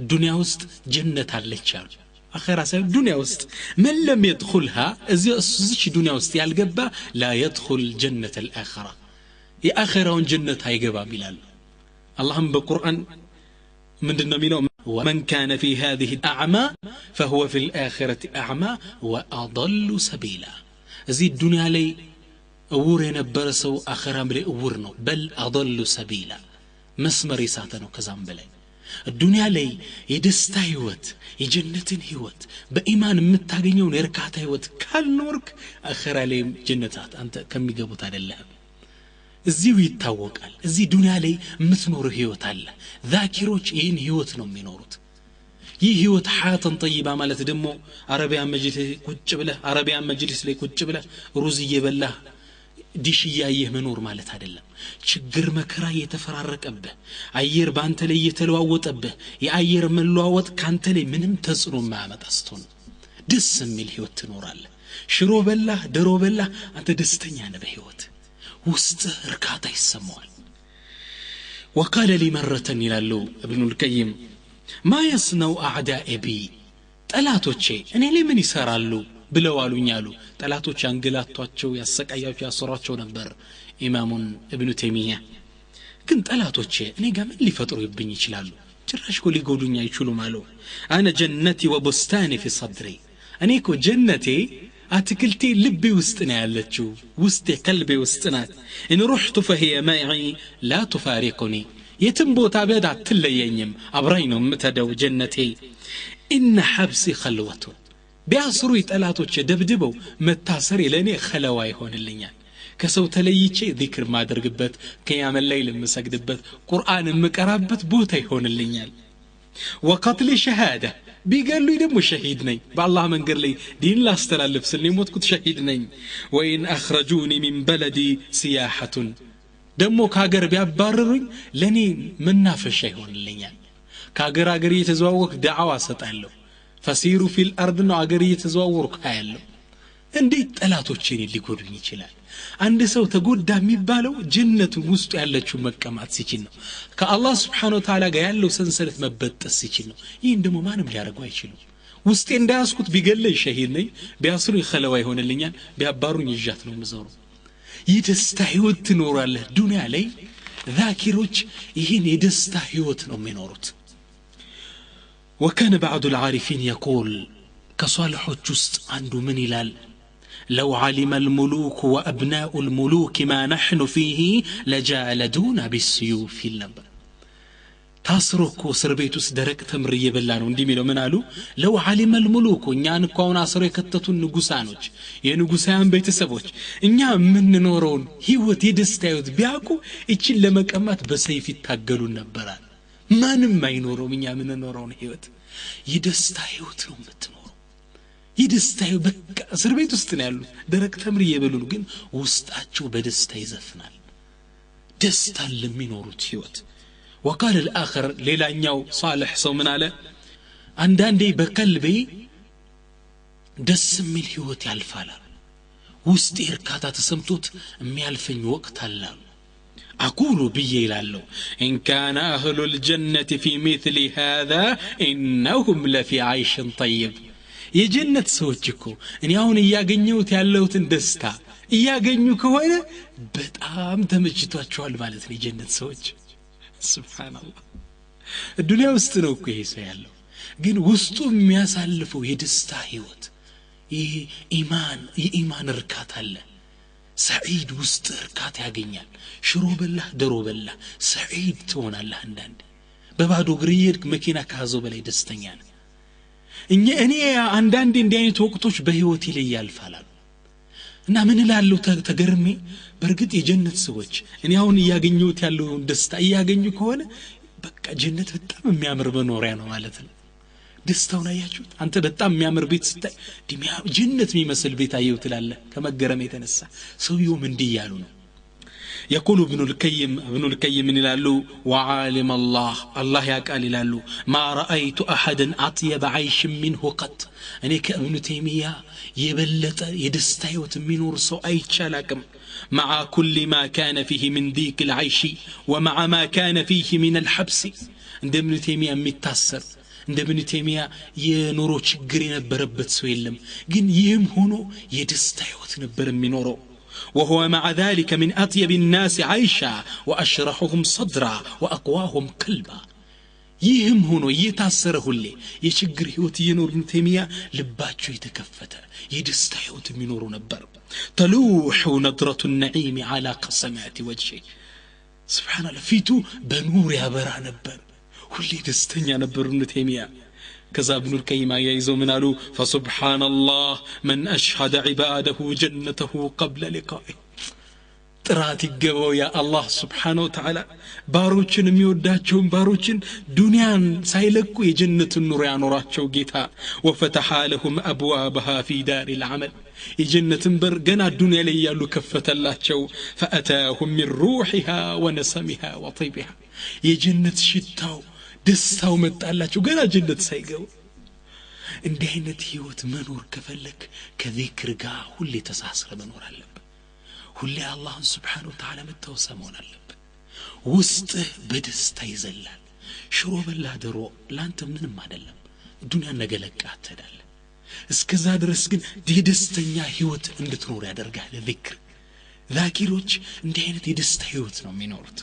ዱንያ ውስጥ ጀነት አለች አሉ። አኺራ ሳይሆን ዱንያ ውስጥ። من لم يدخلها እዚች ዱንያ ውስጥ ያልገባ لا يدخل جنة الآخرة የአኺራውን ጀነት አይገባም ይላሉ። አላህም በቁርአን ምንድነው የሚለው? ومن كان في هذه أعمى فهو في الآخرة أعمى وأضل سبيلا። እዚህ ዱንያ ላይ እውር የነበረ ሰው አኺራም ላይ እውር ነው። በል أضل سبيلا መስመር የሳተ ነው። ከዛም በላይ ዱንያ ላይ የደስታ ህይወት፣ የጀነትን ህይወት፣ በኢማን የምታገኘውን የእርካታ ህይወት ካልኖርክ አኺራ ላይም ጀነታት አንተ ከሚገቡት አይደለህም። እዚሁ ይታወቃል። እዚህ ዱንያ ላይ የምትኖረው ህይወት አለ። ዛኪሮች ይህን ህይወት ነው የሚኖሩት። ይህ ህይወት ሐያተን ጠይባ ማለት ደግሞ አረቢያን መጅሊስ ቁጭ ብለህ አረቢያን መጅሊስ ላይ ቁጭ ብለህ ሩዝ እየበላህ ዲሽ እያየህ መኖር ማለት አይደለም። ችግር መከራ እየተፈራረቀብህ፣ አየር በአንተ ላይ እየተለዋወጠብህ፣ የአየር መለዋወጥ ካንተ ላይ ምንም ተጽዕኖ የማያመጣ ስትሆን ደስ የሚል ህይወት ትኖራለህ። ሽሮ በላህ ደሮ በላህ አንተ ደስተኛ ነህ። በህይወት ውስጥህ እርካታ ይሰማዋል። وقال لي مرة ይላሉ ابن القيم ما يصنع أعدائي بي ጠላቶቼ እኔ ላይ ምን ይሰራሉ ብለው አሉኝ አሉ። ጠላቶች ያንገላቷቸው፣ ያሰቃያቸው፣ ያሰሯቸው ነበር ኢማሙን እብኑ ተይሚያ። ግን ጠላቶቼ እኔ ጋር ምን ሊፈጥሩብኝ ይችላሉ? ጭራሽ እኮ ሊጎዱኝ አይችሉም አሉ። أنا جنتي وبستاني في صدري እኔ እኮ ጀነቴ አትክልቴ ልቤ ውስጥ ነው ያለችው፣ ውስጤ ቀልቤ ውስጥ ናት። إن رحت فهي معي لا تفارقني የትም ቦታ ብሄድ አትለየኝም፣ አብራኝ ነው የምትሄደው ጀነቴ። إن حبسي خلوة ቢያስሩኝ ጠላቶቼ ደብድበው መታሰሬ ለእኔ ኸለዋ ይሆንልኛል። ከሰው ተለይቼ ዚክር ማደርግበት፣ ቅያመ ሌይል የምሰግድበት፣ ቁርአን የምቀራበት ቦታ ይሆንልኛል። وقتلي شهادة ቢገሉኝ ደግሞ ሸሂድ ነኝ። በአላህ መንገድ ላይ ዲን ላስተላልፍ ስል የሞትኩት ሸሂድ ነኝ። وإن أخرجوني من بلدي سياحة ደግሞ ከሀገር ቢያባርሩኝ ለእኔ መናፈሻ ይሆንልኛል። ከሀገር ሀገር እየተዘዋወርኩ ዳዕዋ እሰጣለሁ። فسيروا في الأرض ነው፣ አገር እየተዘዋወርኩ አያለሁ። እንዴት ጠላቶቼ እኔን ሊጎዱኝ ይችላል? አንድ ሰው ተጎዳ የሚባለው ጀነቱን ውስጡ ያለችው መቀማት ሲችል ነው። ከአላህ ስብሓነ ወተዓላ ጋር ያለው ሰንሰለት መበጠስ ሲችል ነው። ይህን ደግሞ ማንም ሊያደርገው አይችሉም። ውስጤ እንዳያስኩት ቢገለኝ ሸሂድ ነኝ፣ ቢያስሩኝ ኸለዋ ይሆንልኛል፣ ቢያባሩኝ ይዣት ነው የምዞረው። የደስታ ህይወት ትኖራለህ ዱንያ ላይ። ዛኪሮች ይህን የደስታ ህይወት ነው የሚኖሩት። وكان بعض العارفين يقول ከሷልሖች ውስጥ አንዱ ምን ይላል? لو علم الملوك وأبناء الملوك ما نحن فيه لجالدونا بالسيوف ይል ነበር። ታስሮ እኮ እስር ቤት ውስጥ ደረቅ ተምር እየበላ ነው እንዲህ የሚለው። ምን አሉ? لو علم الملوك እኛን እኮ አሁን አስሮ የከተቱን ንጉሳኖች፣ የንጉሳውያን ቤተሰቦች እኛ የምንኖረውን ህይወት የደስታ ህይወት ቢያውቁ እችን ለመቀማት በሰይፍ ይታገሉን ነበራል። ማንም አይኖረውም እኛ የምንኖረውን ህይወት። የደስታ ህይወት ነው የምትኖረው። የደስታ ህይወት በቃ እስር ቤት ውስጥ ነው ያሉት፣ ደረቅ ተምር እየበሉ ነው፣ ግን ውስጣቸው በደስታ ይዘፍናል። ደስታን ለሚኖሩት ህይወት። وقال الآخر ሌላኛው ሳልሕ ሰው ምን አለ? አንዳንዴ በቀልቤ ደስ የሚል ህይወት ያልፋል፣ ውስጤ እርካታ ተሰምቶት የሚያልፈኝ ወቅት አለ። أقول ብዬ ይላለሁ إن كان أهل الجنة في مثل هذا إنهم لفي عيش طيب። የጀነት ሰዎች እኮ እኔ አሁን እያገኘሁት ያለሁትን ደስታ እያገኙ ከሆነ በጣም ተመችቷቸዋል ማለት ነው የጀነት ሰዎች። ሱብሃንአላህ ዱንያ ውስጥ ነው እኮ ይሄ ሰው ያለው፣ ግን ውስጡ የሚያሳልፈው የደስታ ህይወት ይሄ ኢማን የኢማን እርካታ አለ። ሰዒድ ውስጥ እርካታ ያገኛል። ሽሮ በላህ ደሮ በላህ ሰዒድ ትሆናለህ። አንዳንዴ በባዶ እግር እየሄድክ መኪና ከያዘው በላይ ደስተኛ ነህ። እኔ አንዳንዴ እንዲህ አይነት ወቅቶች በህይወቴ ላይ ያልፋል እና ምን እላለሁ ተገርሜ፣ በእርግጥ የጀነት ሰዎች እኔ አሁን እያገኘሁት ያለውን ደስታ እያገኙ ከሆነ በቃ ጀነት በጣም የሚያምር መኖሪያ ነው ማለት ነው። ደስታውን አያችሁት? አንተ በጣም የሚያምር ቤት ስታይ ጀነት የሚመስል ቤት አየሁ ትላለህ ከመገረም የተነሳ። ሰውየውም እንዲህ እያሉ ነው። يقول ابن القيم ابن القيم ይላሉ وعالم الله الله ያውቃል ይላሉ ما رأيت أحدا أطيب عيش منه قط እኔ ከእብኑ ተይሚያ የበለጠ የደስታ ህይወት የሚኖር ሰው አይቼ አላቅም። مع كل ما كان فيه من ضيق العيش ومع ما كان فيه من الحبس እንደ እብኑ ተይሚያ የሚታሰር እንደ ኢብኑ ተይሚያ የኑሮ ችግር የነበረበት ሰው የለም። ግን ይህም ሆኖ የደስታ ህይወት ነበር የሚኖረው። وهو مع ذلك من أطيب الناس عيشا وأشرحهم صدرا وأقواهم قلبا. ይህም ሆኖ እየታሰረ ሁሌ የችግር ህይወት እየኖሩ ኢብኑ ተይሚያ ልባቸው የተከፈተ የደስታ ህይወት የሚኖሩ ነበር። تلوح نضرة النعيم على قسمات وجهه. سبحان الله ፊቱ በኑር ያበራ ነበር። ሁሌ ደስተኛ ነበር ኢብኑ ተይሚያ። ከዛ ኢብኑ ልቀይም አያይዘው ምን አሉ? فسبحان الله من أشهد عباده جنته قبل لقائه. ጥራት ይገባው ያ አላህ ስብሓነ ወተዓላ ባሮችን የሚወዳቸውን ባሮችን ዱንያን ሳይለቁ የጀነትን ኑሮ ያኖራቸው ጌታ። ወፈተሐ ለሁም አብዋበሃ ፊ ዳር ልዓመል የጀነትን በር ገና ዱንያ ላይ ያሉ ከፈተላቸው። ፈአታሁም ሚን ሩሒሃ ወነሰሚሃ ወጢቢሃ የጀነት ሽታው ደስታው መጣላቸው ገና ጀነት ሳይገቡ። እንዲህ አይነት ህይወት መኖር ከፈለክ ከዚክር ጋር ሁሌ ተሳስረ መኖር አለብህ። ሁሌ አላህን ስብሓን ወተዓላ መታወሰ መሆን አለብህ። ውስጥህ በደስታ ይዘላል። ሽሮ በላ ዶሮ ለአንተ ምንም አይደለም። ዱንያን ነገ ለቃ ትሄዳለህ። እስከዛ ድረስ ግን የደስተኛ ህይወት እንድትኖር ያደርጋል ዚክር። ዛኪሮች እንዲህ አይነት የደስታ ህይወት ነው የሚኖሩት።